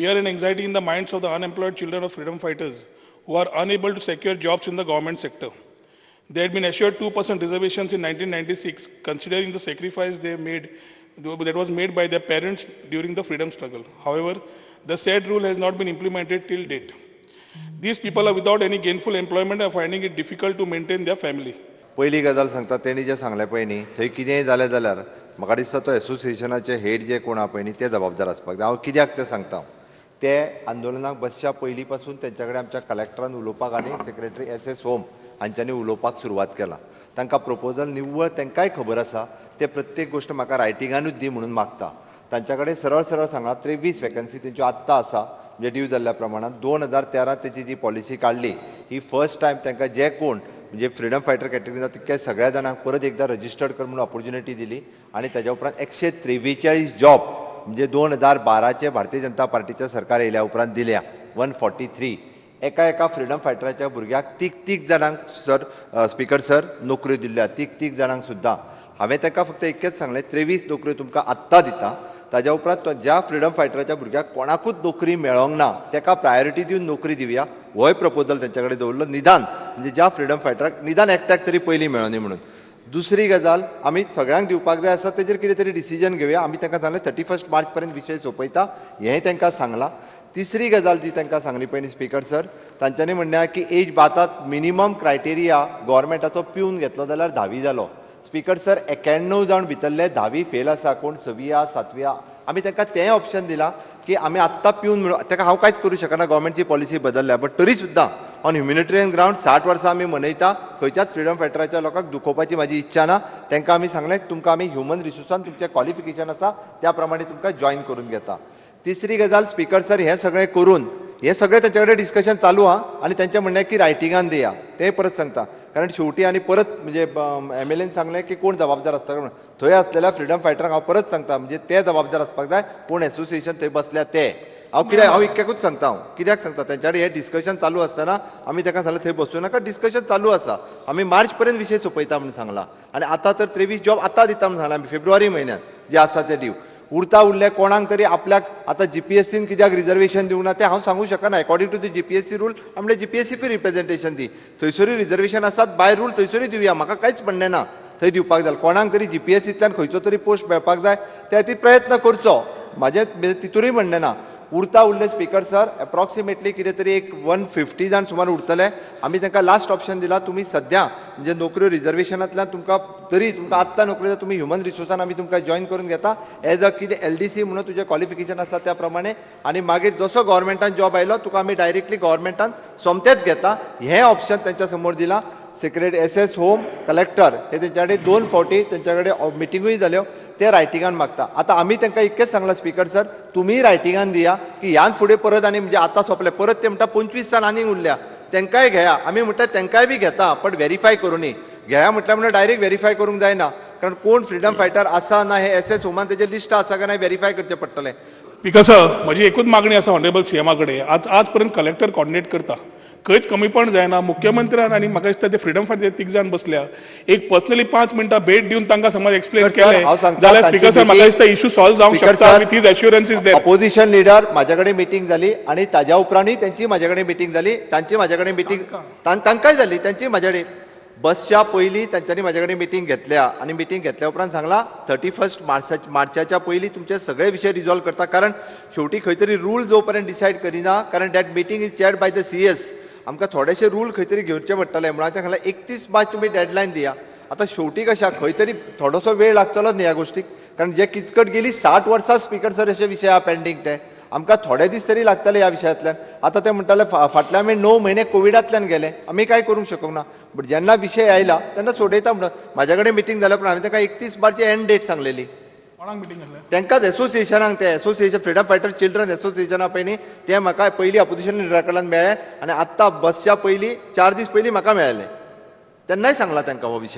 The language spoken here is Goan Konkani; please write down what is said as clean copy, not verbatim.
Fear and anxiety in the minds of the unemployed children of freedom fighters who are unable to secure jobs in the government sector. They had been assured 2% reservations in 1996, considering the sacrifice they made, that was made by their parents during the freedom struggle. However, the said rule has not been implemented till date. These people are without any gainful employment and are finding it difficult to maintain their family. पयली गजाल सांगता, तेणी जें सांगलें पळय न्ही, थंय कितेंय जालें जाल्यार म्हाका दिसता तो एसोसिएशनाचे हेड जे कोण आहा पळय न्ही, ते जबाबदार आसपाक जाय. हांव कित्याक तें सांगता, ते आंदोलनाक बसच्या पयलीं पासून तेंच्या कडेन आमच्या कलेक्टरान उलोवपाक आनी सेक्रेटरी एस एस होम हांच्यांनी उलोवपाक सुरवात केला. तांकां प्रपोजल निव्वळ तांकांय खबर आसा. ते प्रत्येक गोश्ट म्हाका रायटिंगानूच दी म्हणून मागता. तांच्या कडेन सरळ सरळ सांगला, 23 वेकन्सी तेंच्यो आत्तां आसा, म्हणजे ड्यू जाल्ल्या प्रमाणान 2013 तेची जी पॉलिसी काडली, ही फर्स्ट टायम तांकां जे कोण म्हणजे फ्रिडम फायटर कॅटेगरी तितक्या सगळ्या जाणांक परत एकदा रजिस्टर्ड कर म्हणून ऑपॉर्च्युनिटी दिली. आनी ताज्या उपरांत 143 जॉब म्हणजे 2012चे भारतीय जनता पार्टीच्या सरकार येयल्या उपरांत दिल्या 143. एका एका फ्रिडम फायटराच्या भुरग्याक तीग तीग जाणांक सर, स्पिकर सर, नोकऱ्यो दिल्ल्या, तीग तीग जाणांक सुद्दां. हांवें ताका फक्त इतकेंच सांगलें, 23 नोकऱ्यो तुमकां आत्तां दिता, ताज्या उपरांत तो ज्या फ्रिडम फायटराच्या भुरग्याक कोणाकूच नोकरी मेळोंक ना, ताका प्रायोरिटी दिवन नोकरी दिवया. होय प्रपोजल तेंच्या कडेन दवरलो, निदान म्हणजे ज्या फ्रिडम फायटराक निदान एकट्याक तरी पयलीं मेळोनी म्हणून. दुसरी गजाल, आमी सगळ्यांक दिवपाक जाय आसा, तेजेर कितें तरी डिसिजन घेवया. आमी तांकां सांगलें, 31 मार्च पर्यंत विशय सोंपयता, हेंय तांकां सांगलां. तिसरी गजाल जी तांकां सांगली पळय स्पिकर सर, तांच्यांनी म्हणणें की एज आतां मिनिमम क्रायटेरिया गोवोरमेंटाचो पिवन घेतलो जाल्यार धावी जालो. स्पिकर सर, 91 जाण भितरले धावी फेल आसा, कोण सवी, सातवी. आमी तांकां तेंय ऑप्शन दिलां की आमी आत्तां पिवन म्हणून ताका हांव कांयच करूं शकना, गोवोरमेंटची पॉलिसी बदलल्या. बट तरी सुद्दां ऑन ह्युमॅनिटेरियन ग्रावंड 60 वर्सां आमी मनयता, खंयच्याच फ्रिडम फायटराच्या लोकांक दुखोवपाची म्हाजी इच्छा ना. तांकां आमी सांगलें, तुमकां आमी ह्युमन रिसोर्सान तुमचें क्वॉलिफिकेशन आसा त्या प्रमाणे तुमकां जॉयन करून घेता. तिसरी गजाल स्पिकर सर, हें सगळें करून, हें सगळें तांचे कडेन डिस्कशन चालू आहा आनी तेंचें म्हणणें की रायटिंगान दिया. तें परत सांगता, कारण शेवटी आनी परत म्हणजे एमएलएन सांगलें की कोण जबाबदार आसता म्हणून, थंय आसलेल्या फ्रिडम फायटरांक हांव परत सांगता, म्हणजे ते जबाबदार आसपाक जाय, कोण एसोसिएशन थंय बसल्या ते. हांव कित्याक, हांव इतक्याकूच सांगता, हांव कित्याक सांगता, तेंच्या कडेन हें डिस्कशन चालू आसतना आमी ताका सांगलें, थंय बसूं नाका, डिस्कशन चालू आसा, आमी मार्च पर्यंत विशय सोंपयता म्हणून सांगला. आनी आतां तर 23 जॉब आतां दिता म्हणून सांगला आमी. फेब्रुवारी म्हयन्यात जे आसा ते दिव उरता उरले कोणाक तरी आपल्याक. आतां जीपीएससीन कित्याक रिजर्वेशन दिवंक ना तें हांव सांगूंक शकना. According to the GPSC rule म्हणल्यार जीपीएससीकूय रिप्रेझेंटेशन दी. थंयसरूय रिजर्वेशन आसात बाय रूल, थंयसरूय दिवया, म्हाका कांयच म्हणणें ना. थंय दिवपाक जाय, कोणाक तरी जीपीएससींतल्यान खंयचो तरी पोस्ट मेळपाक जाय, त्या खातीर प्रयत्न करचो, म्हाजें तितूरूय म्हणणें ना. उरता उरले स्पिकर सर, एप्रॉक्सिमेटली कितें तरी एक 150 जाण सुमार उरतले. आमी तांकां लास्ट ऑप्शन दिला, तुमी सद्या म्हणजे नोकऱ्यो रिजर्वेशनांतल्यान तुमकां तरी तुमकां आत्तां नोकरी जाय, तुमी ह्युमन रिसोर्सान आमी तुमकां जॉयन करून घेता एज अ कितें एलडीसी म्हणून, तुजें क्वॉलिफिकेशन आसा त्या प्रमाणे, आनी मागीर जसो गव्हर्मेंटान जॉब आयलो, तुका आमी डायरेक्टली गव्हर्मेंटान सोमतेच घेता. हें ऑप्शन तेंच्या समोर दिलां. Secretary S S home, collector हे तेंच्या कडेन दोन फावटी तेंच्या कडेन मिटिंगूय जाल्यो. ते रायटिंगान मागता. आतां आमी तांकां इतकेंच सांगलां स्पिकर सर, तुमी रायटिंगान दिया की ह्यान फुडें परत आनी म्हणजे आतां सोंपलें, परत ते म्हणटा 25 जाण आनीक उरल्या, तांकांय घेया. आमी म्हणटा तांकांय बी घेता, बट व्हेरीफाय करुनी घेया. म्हटल्यार म्हणल्यार डायरेक्ट व्हेरीफाय करूंक जायना, कारण कोण फ्रिडम फायटर आसा ना हे एस एस होमान तेजें लिस्ट आसा काय ना व्हेरीफाय करचें पडटलें. Because म्हजी एकूच मागणी आसा ऑनरेबल सीएमा कडेन. आज आज पर्यंत कलेक्टर कॉर्डिनेट करता, खंयच कमीपण जायना. मुख्यमंत्र्यान आनी म्हाका दिसता ते फ्रिडम फायटर तीग जाण बसल्या, एक पर्सनली 5 मिनटां भेट दिवन तांकां समज एक्सप्लेन सर, केलें हांव सांगता, जाल्यार तांची स्पिकर सर, म्हाका दिसता इशू सॉल्व जावंक स्पीकर शकता sir, with his assurance is there. Opposition leader म्हाज्या कडेन मिटींग जाली आनी ताज्या उपरांतूय त्यांची म्हाज्या कडेन मिटींग जाली. तांची म्हाज्या कडेन मिटींग तांकांय जाली. तांची म्हाज्या कडेन बसच्या पयलीं तांच्यांनी म्हाज्या कडेन मिटींग घेतल्या आनी मिटींग घेतल्या उपरांत सांगला, 31 मार्चाच्या पयलीं तुमचे सगळे विशय रिजॉल्व करता. कारण शेवटी खंय तरी रूल जो पर्यंत डिसायड करिना, कारण that meeting is chaired by the CS, आमकां थोडेशे रूल खंय तरी घेवचे पडटले म्हणून हांवें सांगलें, 31 मार्च तुमी डेडलायन दिया. आतां शेवटी कशें, खंय तरी थोडोसो वेळ लागतलो न्ही ह्या गोश्टीक, कारण जे किचकट गेली 60 वर्सां स्पिकर सर अशे विशय आहा पेंडींग, ते आमकां थोडे दीस तरी लागतले ह्या विशयांतल्यान. आतां ते म्हणटाले, फाटले आमी 9 म्हयने कोविडांतल्यान गेले, आमी कांय करूंक शकूंक ना, बट जेन्ना विशय आयला तेन्ना सोडयता म्हणून म्हाज्या कडेन मिटींग जाल्या उपरांत हांवें तांकां 31 मार्च एंड डेट सांगलेली. कोणाक मिटींग घेतलें? तांकांच, एसोसिएशनाक. ते एसोसिएशन, फ्रिडम फायटर चिल्ड्रन एसोसिएशना पळय न्ही, ते म्हाका पयलीं अपोजिशन लिडरा कडल्यान मेळ्ळे आनी आत्तां बसच्या पयलीं 4 दीस पयलीं म्हाका मेळ्ळे, तेन्नाय सांगला तांकां हो विशय.